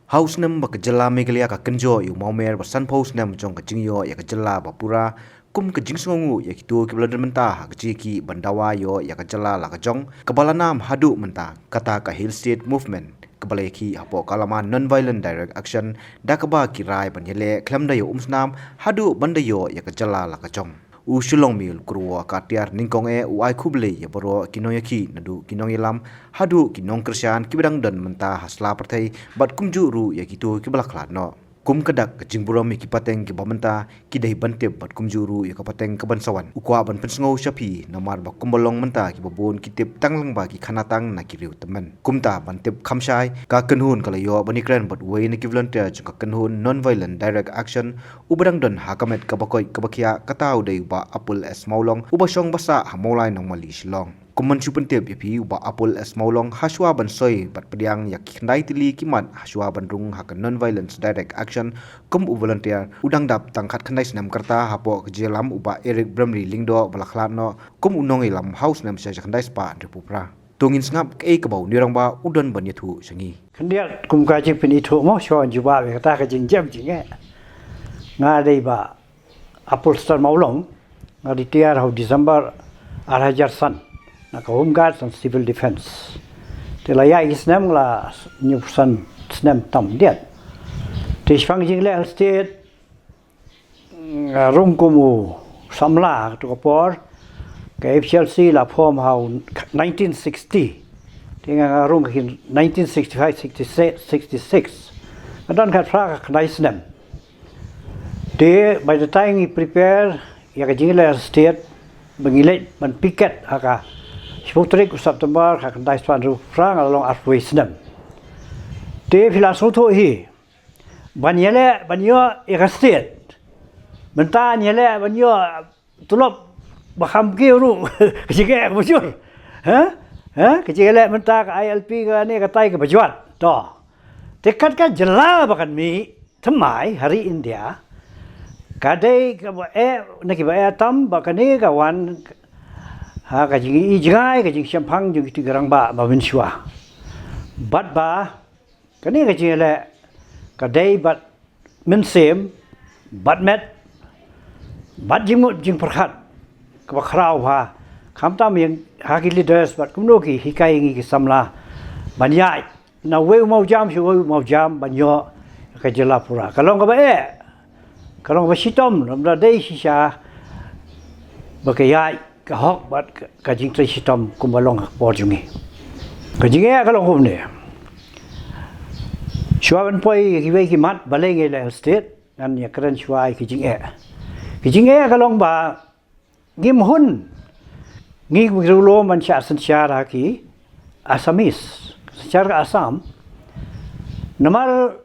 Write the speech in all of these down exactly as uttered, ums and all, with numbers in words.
Ha u snem ba ka jylla Meghalaya ka kynjoh ïa u mawmer ba sanphew snem jong ka jingïoh ïa ka jylla ba pura, kum ka jingsngewnguh ïa kito kiba la don mynta ha ka jingïakhih ban dawa ïoh ïa ka jylla la ka jong, kaba la nam haduh mynta, kata ka Hill State Movement, kaba la ïakhih hapoh ka lama Non-Violent Direct Action, da kaba ki rai ban ïaleh khlem da ïoh umsnam haduh ban da ïoh ïa ka jylla la ka jong. U Shillong Mail Kyrwoh Katiar Nyngkong eh u ai khublei ïa baroh ki nongïakhih naduh ki nongïalam haduh ki nongkyrshan kiba dang don mynta ha sla pyrthei bad kumjuh ruh ïa kito kiba la khlad noh. Kum ka dak ka jingburom ïa ki pateng kiba mynta ki dei ban tip bad kumjuh ruh ïa ka pateng kaban sa wan. U kwah ban pynsngew sha phi namar ba kumba long mynta kiba bun ki tip tang lyngba ki khana tang na ki riew tymmen. Kumta ban tip kham shai, ka kynhun ka la ïoh ban ïakren bad uwei na ki volunteer jong ka kynhun Non-Violent Direct Action, uba dang don ha ka met kaba koit kaba khiah, kata u dei u Bah Apul S Mawlong, uba shong ba sah ha Mawlai Nongmali, Shillong. Kum ban shu pyntip ïa phi, u Bah Apul S Mawlong hashwa ban soi bad pdiang ïa ki khyndai tylli ki mat hashwa ban rung ha ka Non-Violence Direct Action kum u volunteer, u dang dap tang khatkhyndai snem, ka rta hapoh ka jingïalam u Bah Eric Bramley Lyngdoh ba la khlad noh kum u nongïalam ha u snem shiphew khyndai spah hynriewphew phra. To ngin sngap kaei kaba une u rangbah u don ban ïathuh sha ngi. Khyndiat kum ka jingpynithuh mo, shuwa ngan jubab ïa kata ka jingjia jingeh. Nga dei Bah Apul Star Mawlong, nga retire ha u December ar hajar san na ka Home Guards and Civil Defence. Te la ïaid ki snem, la hynñiewphew san snem tam diat. Te shaphang jingleh Hill State, nga rung kum u samla. Kato ka por ka F G L C la form ha u nineteen sixty. Te nga, nga rung ha ki nineteen sixty-five, sixty-six, sixty-six. Nga don khatphra khatkhyndai snem. Te by the time ngi prepare ïa ka jingleh Hill State, ba ngi leit ban picket ha ka shiphew tarik u September khatkhyndai spah hynriewphew phra, nga la long arphew wei snem. Te phi la sngewthuh hi, ban ïaleh ban ïoh ïa ka state, mynta ngi ïaleh ban ïoh tulop ba kham kiew ruh, ka jingeh kaba jur. Ha? Ha? Ka jingeh mynta ka I L P, kane katai kaba jwat. To. Te kat ka jylla ba kan mih thymmai ha ri India, ka dei kaba eh na kiba eh tam, ba kane ka wan ha ka jingïohi jngai, ka jingshemphang jong kito ki rangbah ba mynshuwa. Bad ba kane ka jingïaleh ka dei bad mynsiem, bad met, bad jingmut jingpyrkhat kaba khraw bha, khamtam ïa ha ki leaders bad kumno ki hikai ïa ngi ki samla ban ïaid na uwei u mawjam sha uwei u mawjam ban ïoh ka jylla pura. Ka long kaba eh, ka long kaba shitom, lymda dei shisha ba ka ïaid ka hok bad ka, ka jingtrei shitom kumba long ha ka por jong ngi. Ka jingeh ka long kumne. Shuwa ban poi kiwei ki mat balei ngi leh Hill State, ngan ïakren shuwa ïa ki jingeh. Ki jingeh ka long ba ngim hun, ngi ki riewlum, ban shah synshar ha ki Assamese, synshar ka Assam. Namar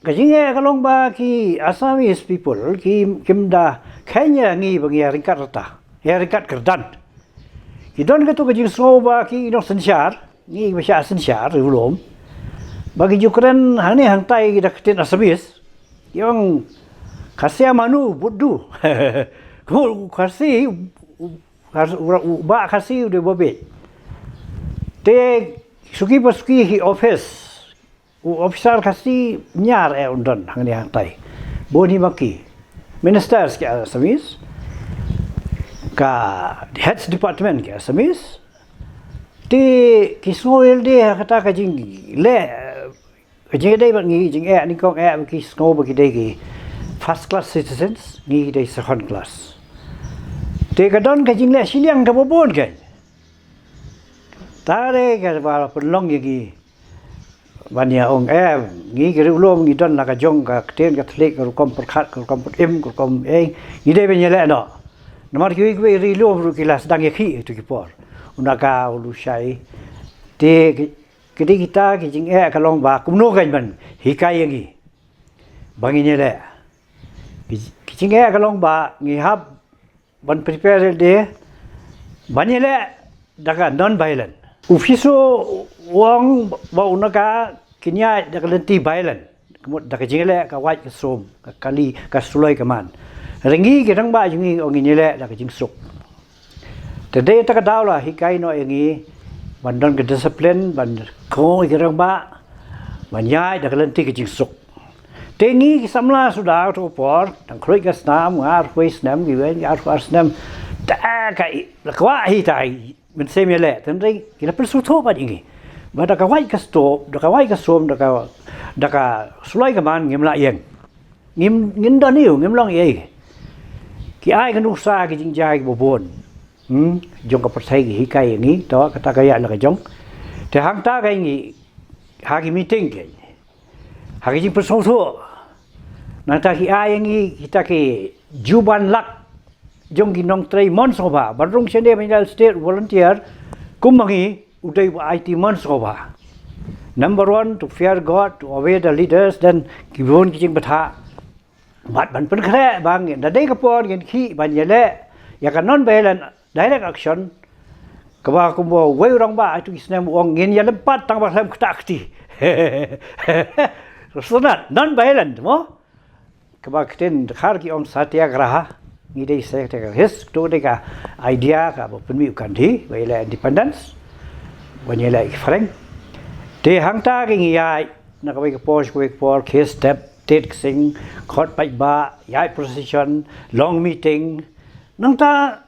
ka jingeh ka long ba ki Assamese people ki, kim da kheiñ ïa ngi ba ngi ïa ryngkat rta, ïa ryngkat kyrdan. Ki don kato ka jingsngew ba ki nongsynshar, ngi ba shah synshar riewlum, ba ki ju kren hangne hangtai ki da ka ktien Assamese, ki ong Khasi manu buddu. Kumno u Khasi, u, u, u, u Bah Khasi u dei ba bieit. Te suki pa suki hi office, u officer Khasi ñiar eh un don hangne hangtai. Bun hi ma ki ministers ki Assamese, ka heads department ki Assamese. Te ki sngew ïalade ha kata ka jingleh, ka jingdei bad ngi, jingeh nyngkong eh, ki sngew ba ki dei ki first class citizens, ngi ki dei second class. Te ka don ka jingleh shiliang kaba bun kein. Tare kaba pynlong ïa ngi ban ïa ong, eh, ngi ki riewlum ngi don la ka jong ka ktien ka thylliej, ka rukom pyrkhat, ka rukom pynim, ka rukom, eh, ngi dei ban ïaleh noh. Namar kiwei kiwei ri lum ruh ki la sdang ïakhih ha kito ki por. U Naga, u Lushai. Te ki, ki dei kita ki jingeh ka long ba kumno kein ban hikai ïa ngi ba ngin ïaleh. Ki, ki jingeh ka long ba ngi hap ban prepare de ban ïaleh da ka non-violent. U Fiso u ong ba u Naga kin ïaid da ka lynti violent, ka mut da ka jingïaleh ka wait ka sum, ka kali, ka suloi ka man. Hynrei ngi ki rangbah jong ngi ong ngin ïaleh da ka jingsuk. Te dei kata ka daw la hikai noh ïa ngi ban don ka discipline, ban kohnguh ïa ki rangbah, Ban ïaid da ka lynti ka jingsuk. Te ngi ki samla suda tu por, tang khluit ka snam, nga arphew snem, ki wen, ki arphew snem. Ta ka i, la kwah hi ta i, mynsiem ïaleh, tang dei, ki la pynsngewthuh bad ngi. Ba da ka wait ka stop, da ka wait ka sum, da ka, da ka suloi ka man, ngim lah ïeng. Ngim, ngim don ïew, ngim long ei. Ki ai ka nuksa ki jingjia kiba bun. Hmm, jong ka pyrthei ki hikai ïa ngi, to kata ka ïa la ka jong. Te hangta ka ngi, ha ki meeting ki. Ha ki jingpynsngewthuh. Nangta ki ai ïa ngi, kita ki juban lak. Jong ki nongtrei mon sngewbha. Ban rung shane ban ïa state volunteer. Kum ma ngi, u dei ba ai ti mon sngewbha. Number one, to fear God, to obey the leaders, then ki bun ki jingbthah. Bad ban pynkhreh ba ngin da dei ka por ngin khih ban ïaleh ïa ka non violent direct action. Kaba kumba wei u rangbah ha kitu ki snem u ong ngin ïalympat tang ba khlem ktah kti. Sngewtynnat, non violent mo. Kaba ktien dkhar ki ong satyagraha. Ngi dei satyagrahis, to dei ka idea kaba pynmih u Gandhi ba ïaleh independence. Ba ïaleh ki phareng. Te hangta ki ngi ïaid na kawei ka por, kawei ka por, khie step, tied ksing, khot paidbah, ïaid procession, long meeting. Nangta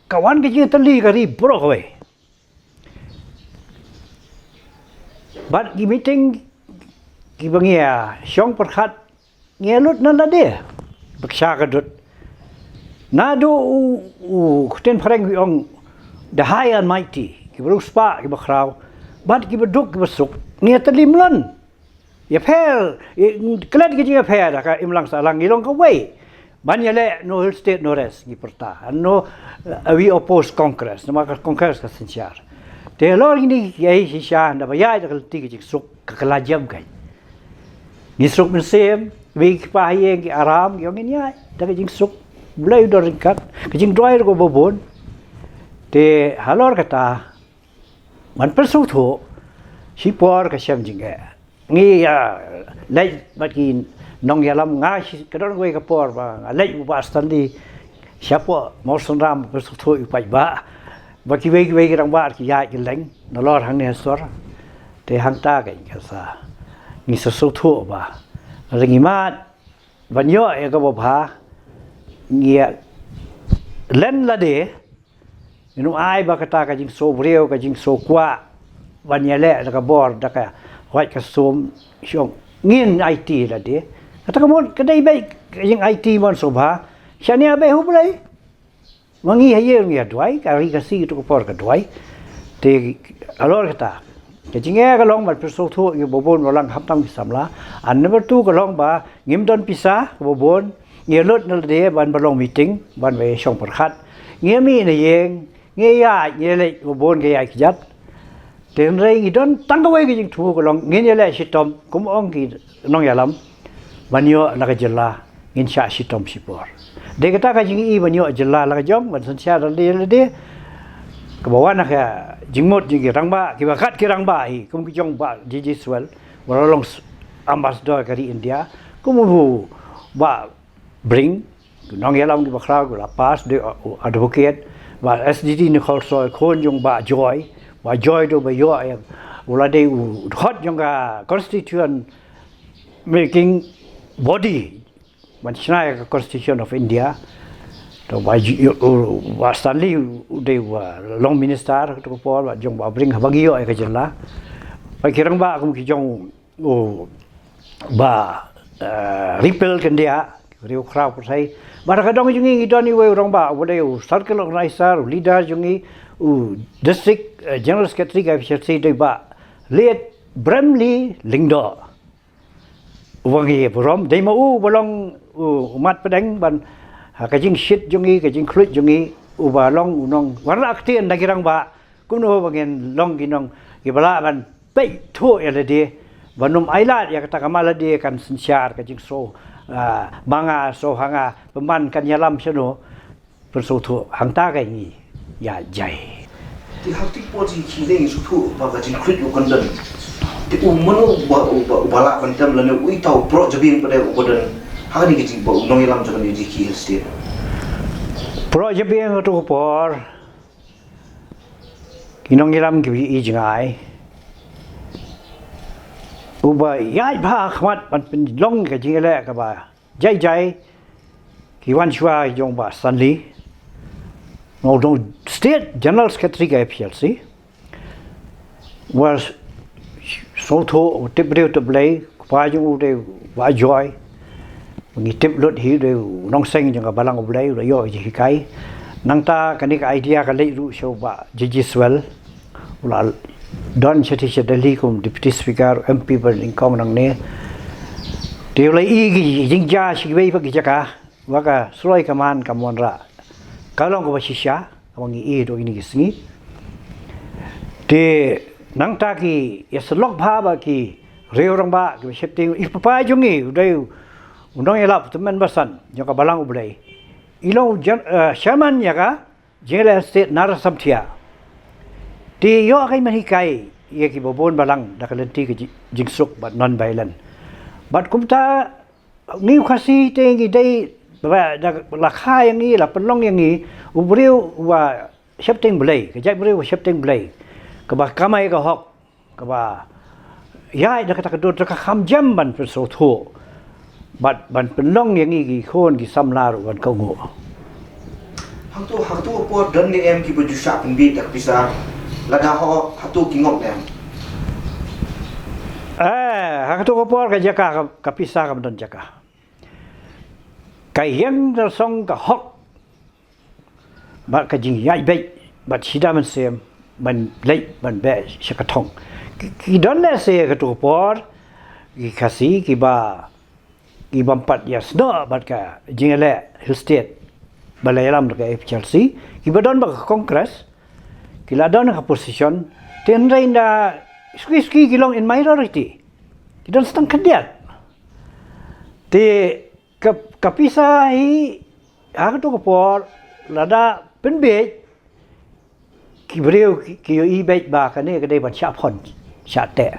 ka wan ka jingtylli ka ri baroh kawei. Bad ki meeting kiba ngi ïa shong pyrkhat, ngi ïa lut na lade. Ba ksha ka dud. Naduh u, u ktien phareng ki ong the high and mighty, kiba riewspah, kiba khraw, bad kiba duk, kiba suk, ngi ïa tylli mlien. Ïapher, ïa, klet ki jingïapher, ha ka imlang sahlang, ngi long kawei. Ban ïaleh no hill state no rest, ngi pyrta. No, uh, we oppose Congress, namar ka Congress ka synshar. Te halor kine ki ei shisha, naba ïaid da ka lynti ka jingsuk, ka kylla jem ka. Ngi suk mynsiem, wei ki paid ïing ki aram, ki ong ngin ïaid da ka jingsuk. Blei u don ryngkat, ka jingduwai ruh kaba bun. Te halor kata, ban pynsngewthuh, shipor ka shem jingeh. Ngi ïa leit bad ki nongïalam, nga shi, ka don kawei ka por ba nga leit u Bah Stanley shapoh Mawsynram, pynsngewthuh ïa u paidbah. Ba kiwei kiwei ki rangbah ki ïaid ki leng nalor hangne ha sor. Te hangta ka ïing ka sa, ngi sa sngewthuh ba, hynrei ngi mad ban ïoh ïa kaba bha, ngi ïa len lade. Ngin ym ai ba kata ka jingsngew briew, ka jingsngew kwah ban ïaleh da ka bor, da ka wait ka sum, shong ngin aiti lade. Kata ka mon, ka dei beit ka jingaiti mon sngewbha. Shane beit ha U Blei. Ma ngi ha ïing ngi ïa duwai, ka ri ka sngi tu ka por ka duwai. Te halor kata, ka jingeh ka long ban pynsngewthuh ïa kiba bun ba lang, khamtam ki samla. Ar number two ka long ba ngim don pisa kiba bun, ngi lut na lade ban ba long meeting, ban ba ïa shong pyrkhat. Ngi ïa mih na ïing, ngi ïa ïaid, ngi ïa leit kiba bun, ngi ïa kjat. Te hynrei ngi don tang kawei ka jingthmu ka long ngin ïaleh shitom, kum ong ki nongïalam, ban ïoh na ka jylla ngin shah shitom shipor. Dei kata ka jingïohi ban ïoh jylla la ka jong, ban synshar lade lade. Kaba wan na ka jingmut jong ki rangbah, kiba kat ki rangbah hi, kum ki jong Bah J J Swell, ba la long s-, ambassador ka ri India, kum u Bah Bring, nongïalam kiba khraw, kiba la pass, dei u advocate, Bah S D D Nikholso, khun jong Bah Joy, Bah Joy dei ba ïoh, eh, u la dei u dkhot jong ka constitution making body, ban shna ïa ka Constitution of India. To Bah J-, u, Bah Stanley u dei ba long minister, to ka por, Bah jong Bah Bring, haba ngi ïoh ïa ka jylla. Ba ki rangbah kum ki jong u Bah, eh, Ripple Kyndiah, riewkhraw pyrthei. Bad ha ka dong jong ngi ngi don iwei u rangbah, uba dei u circle organizer, u leader jong ngi, u district, eh, general secretary ka F H R C dei Bah Late Bramley Lyngdoh. Uba ngi burom, dei ma u uba long u, u mat pdeng ban, ha ka jingshit jong ngi, ka jingkhluit jong ngi, uba long u nongwanrah ktien na ki rangbah, kumno ba ngin long ki nong, kiba lah ban peit thuh ïa lade, ban ym ailad ïa kata ka ma lade kan synshar ka jingsngew, ah, ma nga sngew ha nga, pynban kan ïalam shano, pynsngewthuh, hangta ka ngi ïa jai. Te ha kti por jong ki ngi sngewthuh ba ka jingkhluit u kan don. Te u mano uba, uba, uba lah ban tem lane uei uta u proh jabieng pat uba don ha kane ka jing, ba u nongïalam jong kane ka Khasi Hills State. Proh jabieng ha tu ka por. Ki nongïalam kiba ïohi jngai. Uba ïaid bha khmat ban pynlong ka jingïaleh kaba jai jai, ki wan shuwa jong Bah Stanley, u dei u State General Secretary ka A P H L C. Wa sngewthuh, u tip briew tip Blei, u kpa jong u u dei u Bah Joy. Ngi tip lut hi u dei u nongseng jong ka Balang U Blei, u la ïoh jinghikai. Nangta kane ka idea ka leit ruh sha u Bah J G Swell, u la don shatei sha Delhi kum Deputy Speaker, M P ba nyngkong nangne. Te u la ïoh ki jingjia sha kiwei pat ki jaka, wa ka suroi ka man kam wanrah. Ka long kaba shisha kaba ngi ïohi ha kine ki sngi. Te nangta ki ïasyllok bha bad ki riew rangbah kiba sheptieng, i papa jong ngi u dei u nongïalap tymmen basan jong ka Balang U Blei. I long u jan-, eh, chairman ïa ka Jingïaleh State na Rasamthiah. Te ïoh ka ban hikai ïa kiba bun balang da ka lynti ka ji-, jingsuk bad non-violent. Bad kumta ngi u Khasi te ngi dei ba da la kha ïa ngi, la pynlong ïa ngi u briew uba sheptieng Blei, ka jaitbynriew ba sheptieng Blei, kaba kamai ka hok, kaba ïaid da kata ka dur, da ka kham jem ban pynsngewthuh bad ban pynlong ïa ngi ki khun ki samla ruh ban kohnguh. Hangto, hangto ka por don ne em kiba ju shah pynbiej da ka pisa, lada hooid, hangto ki ngop ne em? Eh, hangto ka por ka jaka ka, ka pisa kam don jaka. Ka ïeng da song ka hok bad ka jingïaid beit bad shida mynsiem ban leit ban beh sha ka thong. Ki, ki don lehse kato ka por ki Khasi kiba, ki bym pat ïasnoh bad ka jingïaleh Hill State ba la ïalam da ka A P H L C, kiba don bad ka Congress, ki la don ka position, te hynrei ynda suki suki ki long in minority, ki don tang khyndiat. Te ka, ka pisa hi ha kato ka por lada pynbiej, ki briew ki, ki ïohi beit ba kane ka dei ban shah phon, shah teh.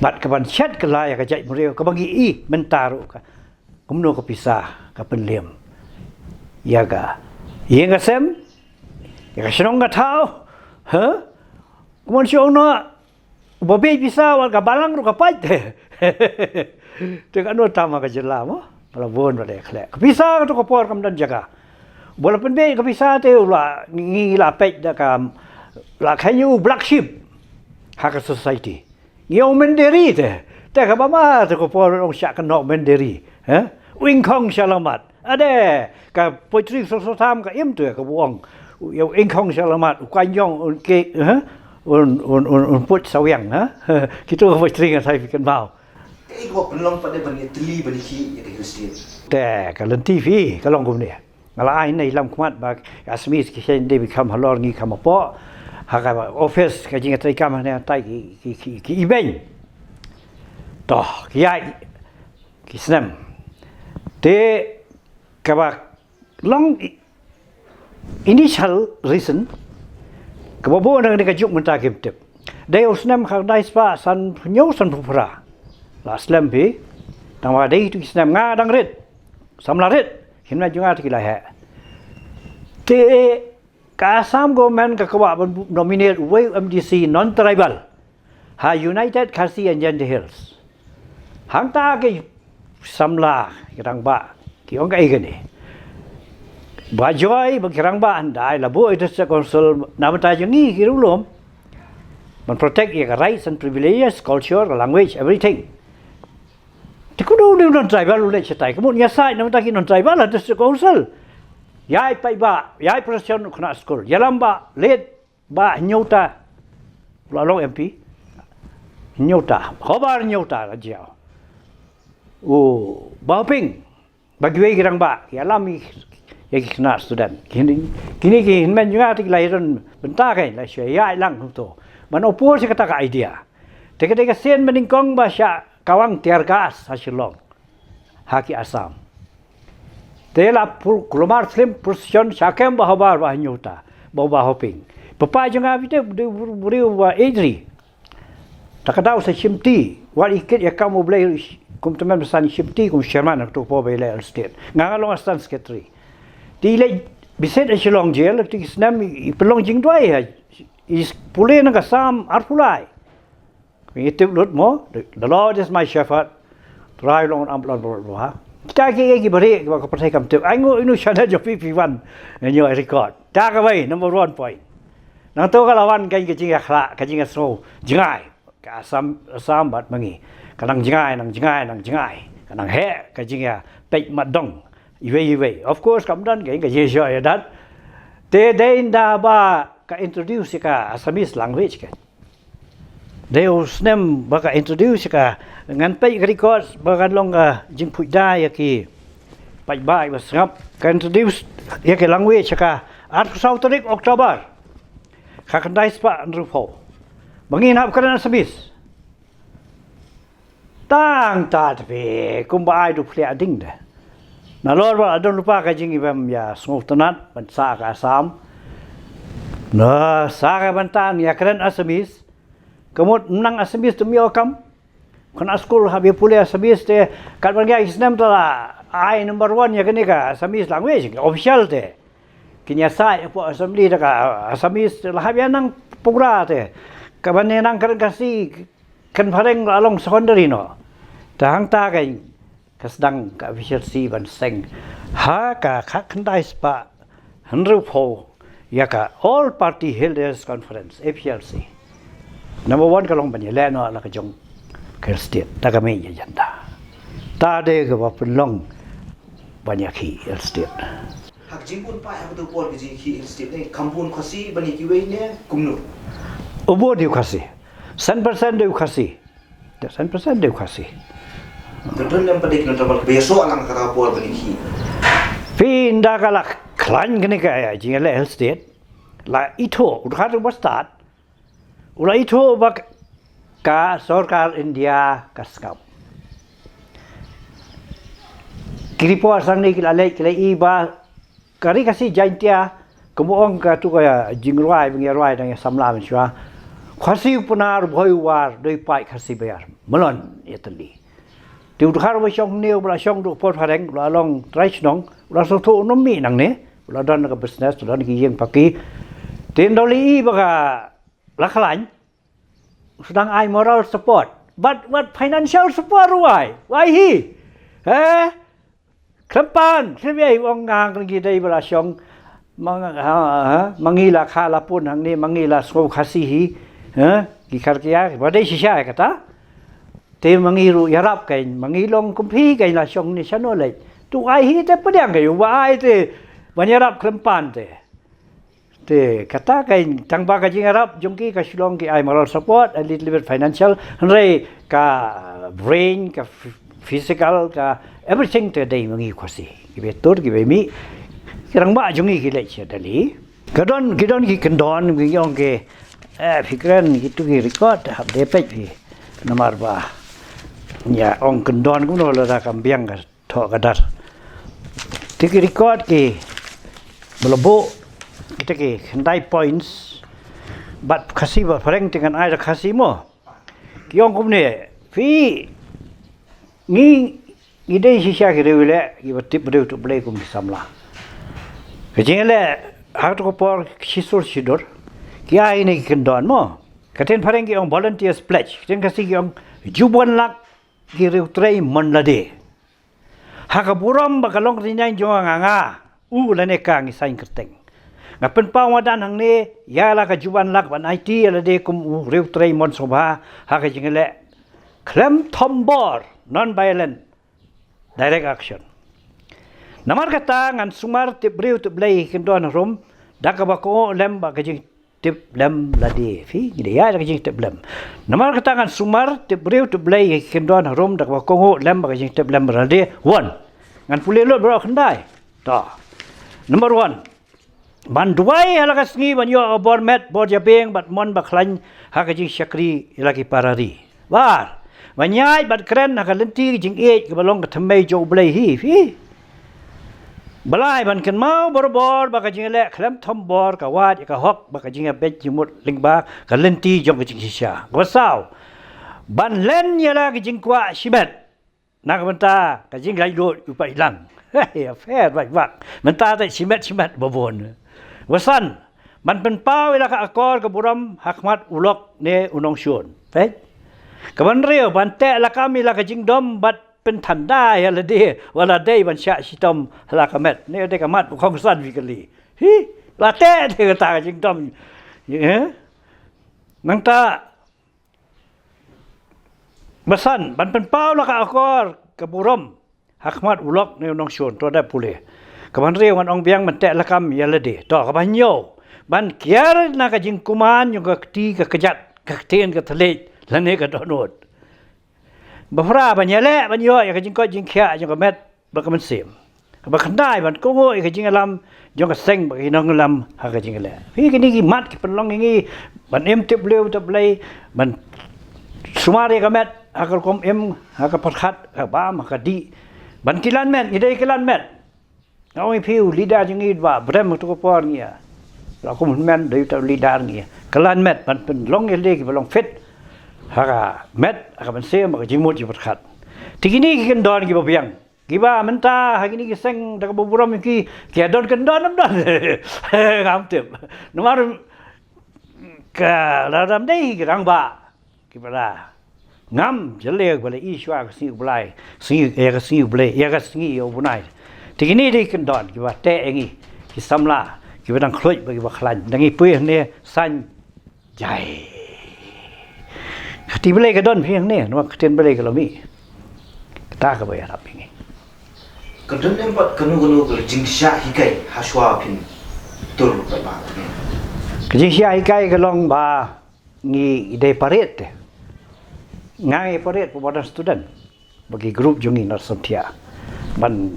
Bad ka ban shet kylla ïa ka jaitbynriew kaba ngi ïohi mynta ruh ka, kumno ka pisa ka pynliem ïa ka ïing ka sem, ïa ka shnong ka thaw, ha? Kumno shu ong noh, uba biej pisa wat ka balang ruh ka pait te. Te kano tam ha ka jylla mo? Ka la bun ba dei khleh. Ka pisa kato ka por kam don jaka. Uba la pynbiej ka pisa te u la ngi, ngi la peit da ka, la kheiñ u black sheep ha ka society. Ngi ong menderi te. Te kaba ma te ka por ong shah kynnoh menderi. Ha? U ingkhong shyllamat. Ade, ka poetry Soso Tham ka im tu ka buong. U, u ingkhong shyllamat, u kynjong, un ke, ha? Un, un, un, un put sawiang, ha? Kito ka poetry nga sai phi kynmaw. Kaei kaba pynlong pat de ban ïatylli ban ïakhih ïa ka Hill State? Te ka lynti phi ka long kumne. Nga la ai ne lam khmat ba ka Assamese ki shen de bi kham halor ngi kham hapoh. Ha ka office ka jingïatreikam hane tai ki, ki, ki, ki event. To, ki ai ki snem. Te kaba long i-, initial reason kaba bun na kane ka juk mynta kim tip. Dei u snem khyndai spah sanphew hynñiew sanphew phra. La slem phi. Tang ba dei tu ki snem nga dang rit. Samla rit. Hynmen jong nga te ki la heh. Te ka Assam government ka kwah ban nominate uwei u M D C non-tribal ha United Khasi and Jaintia Hills. Hangta ki samla ki rangbah ki ong kaei kane. Ba joi ba ki rangbah, hynda la buh ïa ka District Council na bynta jong ngi ki riewlum ban protect ïa ka rights and privileges, culture, language, everything. Te kumno u non-tribal u leit shatai? Ka mut ngi ïasaid na bynta ki non-tribal ha District Council. Ïai paidbah, ïai procession, u khynnah skul. Ïalam ba leit ba hynñiew ta. U la long M P. Hynñiew ta. Hobar hynñiew ta la jia. U Bah Hoping. Ba kiwei ki rangbah, ïalam ïa ki khynnah student. Kine, kine ki hynmen jong nga te ki la ïadon bynta kein, la shu ïaid lang kumto. Ban oppose ïa kata ka idea. Te ka dei ka sien ba nyngkong ba shah kawang tear gas ha Shillong. Ha ki Assam. Te la pur-, kulmar film procession sha kem ba Hobar ba hynñiew ta, ba, Bah Hoping. Papa jong nga bite, bite, bite, bite, bite, Adri. Ta ka daw sa shimti, wat i kit ïa kam U Blei kum tymmen basan shimti kum chairman ha kato ka por ba ïaleh Hill State. Nga nga long assistant secretary. Te i leit bisit ha Shillong jail, te ki snem i pynlong jingduwai ha, i pule na ka Salm arphew lai. Phi tip lut mo, the Lord is my shepherd. Trai long am long long ha. Kita ki ki bari ki ba ka pyrthei kam tip. Ai ngu inu shana jo phi phi wan. Nyo record. Ta ka bai number one point. Nang to ka lawan ka ka jingïakhla, ka jingïasngew jngai. Ka Assam, Assam bad ma ngi. Ka nang jngai, nang jngai, nang jngai. Ka nang heh ka jingïapeit mat dong. Iwei iwei. Of course kam don ka ka jingïashoh ïadat. Te dei nda ba ka introduce ka Assamese language ka. Dei u snem ba ka introduce ka, ngan peit ka record ba kan long ka jingphuid da ïa ki paidbah ba sngap, ka introduce ïa ki language ka arphew saw tarik October. Ka khyndai spah hynriewphew. Ba ngin hap kren Assamese. Tang ta te phi kumba ai du phi ading de. Nalor ba la don lypa ka jingim ïa sngewtynnat ban sah ka Assam. Na sah ka ban tan ïa kren Assamese. Ka mut mynta Assamese te ym ïoh kam. Khynnah skul hap ïa pule Assamese te, kat ban ïa ki snem te la ai number one ïa kane ka Assamese language official te. Kin ïa sah ïa pdeng assembly da ka Assamese te la hap ïa nang pura te. Ka ban ïa nang kren Khasi, kren phareng la long secondary noh. Te hangta ka ka sdang ka A P H L C ban seng ha ka khyndai spah hynriewphew ïa ka All Party Hill Leaders Conference, A P H L C. Number one ka long ban ïaleh noh la ka jong ka Hill State da ka mih ïa janda. Ta dei kaba pynlong ban ïakhih Hill State. Ha ka jingbun paid ha ka tu por ka jingkhih Hill State ne kam bun Khasi ban ïa kiwei ne kumno? U bun dei u Khasi. San percent dei u Khasi. Te san percent dei u Khasi. Te don lem pat dei ki nongtambul ba ïasoh lang kata ka por ban ïakhih. Phi ynda ka la khlaiñ kane ka jingïaleh Hill State, la ithuh u dkhar u ba stad, u la ithuh ba ka sorkar India ka sngap. Ki report sang ne ki la leit ki la i ba ka Ri Khasi Jaintia, ka mut ong ka tu ka jingrwai ba ngi rwai dang ïa samla mynshuwa. Khasi u Pnar u Bhoi u War, dei paid Khasi baïar. Malon ïa tylli. Te u dkhar ba shong ne u ba la shong du por phareng, u la long trai shnong, u la sngewthuh u nym mih nangne, u la don ka business, u la don ki ïing paki. Te ynda u la i ba ka la khlaiñ, u sdang ai moral support. But what financial support u ai? Why he? Eh? Khlem pan, khlem ïa ong ngang ngi dei ba la shong. Ma nga, ha, ha, ma ngi la kha la pun hangne, ma ngi la sngew Khasi hi. Ha? Ki kharkia, ba dei shisha kata. Te ma ngi ruh ïarap kein, ma ngi long kum phi kein la shong ne shano leit. Tu ai hi te pdiang kein, ba ai te ban ïarap khlem pan te. Te kata kein tang ba ka jingïarap jong ki ka shu long ki ai moral support, a little bit financial, hynrei ka brain, ka physical, ka everything te dei ma ngi Khasi. Ki ba tur, ki ba mih, ki rangbah jong ngi ki leit sha Delhi. Ka don, ki don ki kyndon, ki ong ki, eh, phi kren ki tu ki record, hap dei peit phi. Namar ba ïa ong kyndon kumno lada kam biang ka thoh ka dar. Te ki record ki ba la buh kita ki khyndai points. Bad Khasi ba phareng te ngan ai da Khasi mo. Ki ong kumne, phi ngi, ngi dei shisha ki riewleh ki ba tip briew tip Blei kum ki samla. Ka jingïaleh ha tu ka por shisur shidur ki ai ne ki kyndon mo. Ka ktien phareng ki ong volunteers pledge, ka ktien Khasi ki ong juban lak ki riewtrei mon lade. Ha ka burom ba ka long ka jingjngai jong nga, nga u lane ka ngi saiñ kyrteng. Nga pynpaw madan hangne ïa la ka juban lak ban aiti ïa lade kum u riewtrei mon sngewbha ha ka jingïaleh khlem thombor, non violent, direct action. Namar kata ngan sumar tip briew tip Blei ki kyndon harum da kaba kohnguh lem bad ka jing tip lem lade. Phi, ngi dei ïa ka jingtip lem. Namar kata ngan sumar tip briew tip Blei ki kyndon harum da kaba kohnguh lem bad ka jingtip lem lade. One. Ngan pule lut baroh khyndai. Ta. Number one. Ban duwai ha la ka sngi ban ïoh ka bor met bor jabieng bad mon ba khlaiñ ha ka jingshakri ïa la ki para ri. Bar, ban ïaid bad kren ha ka lynti ka jingïeit kaba long ka thymmei jong U Blei hi, phi. Ba lai, ban kynmaw barabor ba ka jingïaleh khlem thombor ka wad ïa ka hok bad ka jingïabeit jingmut lyngba ka lynti jong ka jingshisha. Kaba saw, ban len ïa la ka jingkwah shimet na ka bynta ka jinglaitluid u paidlang. Hei, a pher bak bak. Mynta te shimet shimet ba bun. Kaba san, ban pynpaw ïa la ka akor ka burom ha khmat u lok ne u nongshun. Peit. Kaba hynriew, ban teh lakam ïa la ka jingdom bad pynthanda ïa lade wat la dei ban shah shitom ha la ka met. Ne dei ka mat ba kongsan phi kylli. Hi, la teh te kata ka jingdom. Eh? Nangta ba san, ban pynpaw la ka akor ka burom ha khmat u lok ne u nongshun, to da pule. Kaba hynriew, ngan ong biang, ban teh lakam ïa lade. To, kaba hynñiew, ban kiar na ka jingkuman jong ka kti ka kjat, ka ktien ka thylliej lane ka dohnud. Ba phra, ban ïaleh ban ïoh ïa ka jingkoit jingkhiah jong ka met bad ka mynsiem. Kaba khyndai, ban kohnguh ïa ka jingïalam jong ka seng bad ki nongïalam ha ka jingïaleh. Phi, kine ki mat ki pynlong ïa ngi ban im tip briew tip Blei, ban sumar ïa ka met ha ka rukom im, ha ka pyrkhat, ha ka bam, ha ka dih. Ban kilan met, ngi dei kilan met. Nga ong ïa phi, u leader jong ngi ba brem ha tu ka por ngi ïa, la kum hynmen dei uta u leader ngi ïa kilan met ban pynlong ïa lade kiba long fit ha ka met, ha ka mynsiem, ha ka jingmut jingpyrkhat. Te kine ki kyndon kiba biang, kiba mynta ha kine ki seng da kaba burom ïa ki, ki don kyndon, ym don? Ngam tip. Namar ka la dang dei ki rangbah kiba la ngam jylliew, ba la i shuwa ka sngi U Blai, sngi, ïa ka sngi U Blei, ïa ka sngi U Bnai. Te kine dei kyndon kiba teh ïa ngi ki samla kiba dang khluit bad kiba khlaiñ. Dang ïa poi hangne saiñ jai. Ka kti Blei ka don phi hangne, namar ka ktien Blei ka la mih. Kata kaba ïarap ïa ngi. Ka don em pat kano kano ka jingshah hikai ha shuwa phin tur pat ba hangne? Ka jingshah hikai ka long ba ngi dei parade te. Nga ngi parade pynban student bad ki group jong ngi na Santia, ban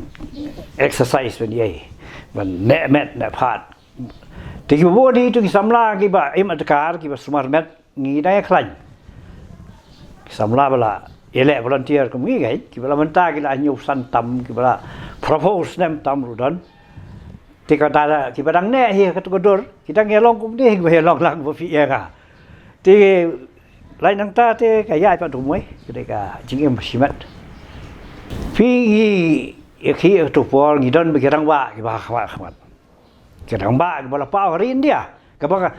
exercise, ban ïai, ban neh met neh phad. Te kiba bun hi tu ki samla kiba im adkar, kiba sumar met, ngi dang ïa khlaiñ. Ki samla ba la ïaleh volunteer kum ngi, kiba la mynta ki la hynñiew san tam, kiba la phra phew snem tam ruh don. Te kata kiba dang neh hi ha katu ka dur, ki dang ïalong kumne, kiba ïalong lang ba phi ïa nga. Te lait nangta te ka ïaid pat u mei, ka dei ka jingim shimet. Phi, ngi ïa ki ha katu por ngi don bad ki rangbah kiba ha khmat khmat. Ki rangbah kiba la paw ha ri India, kaba ka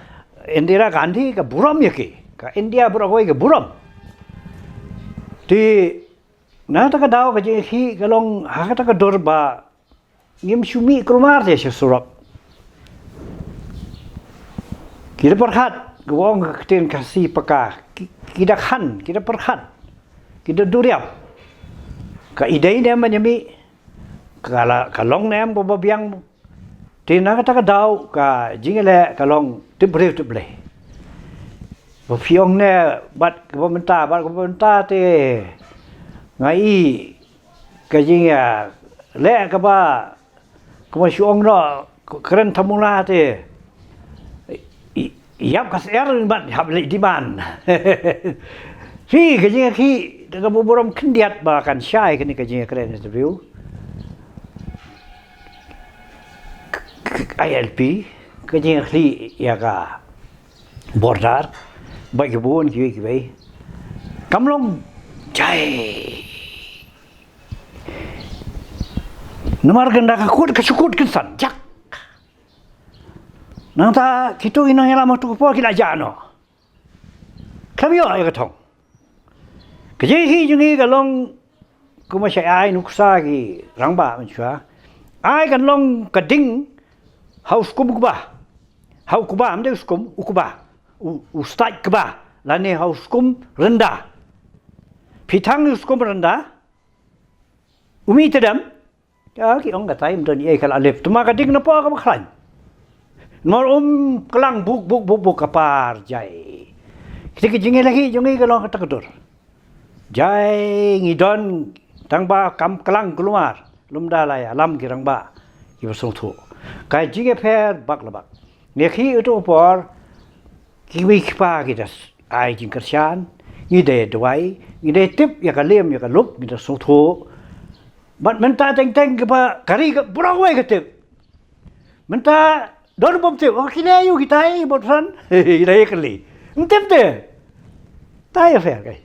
Indira Gandhi ka burom ïa ki, ka India baroh kawei ka burom. Te na kata ka daw ka jingïakhih ka long ha kata ka dur ba ngim shu mih kulmar te sha surok. Ki da pyrkhat, ka ong ka ktien Khasi paka, ki, ki da khan, ki da pyrkhat, ki da duriap. Ka i dei ne em ban ïa mih, ka la, ka long ne em kaba biang. Te na kata ka daw ka jingïaleh ka long tip briew tip Blei. Ba phi ong ne bad kaba mynta, bad kaba mynta te nga i ka jingïaleh kaba, kumba shu ong noh, kren thamula te, i, i, ïap ka syiar bad hap leit demand. Phi, ka jingïakhih da kaba burom khyndiat ba kan shai kane ka jingïakren interview. K-, k-, I L P, ka jingïakhih ïa ka border, bad ki bun kiwei kiwei. Kam long jai. Namar ka da ka kut, ka shu kut kynsan jak. Nangta kito ki nongïalam ha tu ka por ki la jah noh. Khlem ïoh ïa ka thong. Ka jingïakhih jong ngi ka long kumba shai ai nuksa ki rangbah mynshuwa. Ai kan long ka ding ha u skum kba. Ha u kba, ym dei u skum, u kba. U, u stait kba lane ha u skum rynda. Phi thang u skum rynda, u mih tdem. Ïa, ki ong katai ym don ei ka la lip. Tuma ka ding na poh kaba khlaiñ. Namar um klang buk buk buk buk ka par jai. Kita ki jingïaleh jong ngi ka long kata ka dur. Jai, ngi don tang ba kam klang kulmar. Lymda la ïalam ki rangbah kiba sngewthuh. Ka jingïapher bak la bak. Ngi khie uto u por, kiwei ki pa ki da ai jingkyrshan, ngi da duwai, ngi da tip ïa ka lem ïa ka lup, ngi da sngewthuh. Bad mynta teng teng kiba ka ri ka burom wei ka tip. Mynta don bym tip, oh, ki dei aïu kitai bad san, ki dei kali. Ym tip te. Tai ïapher kai.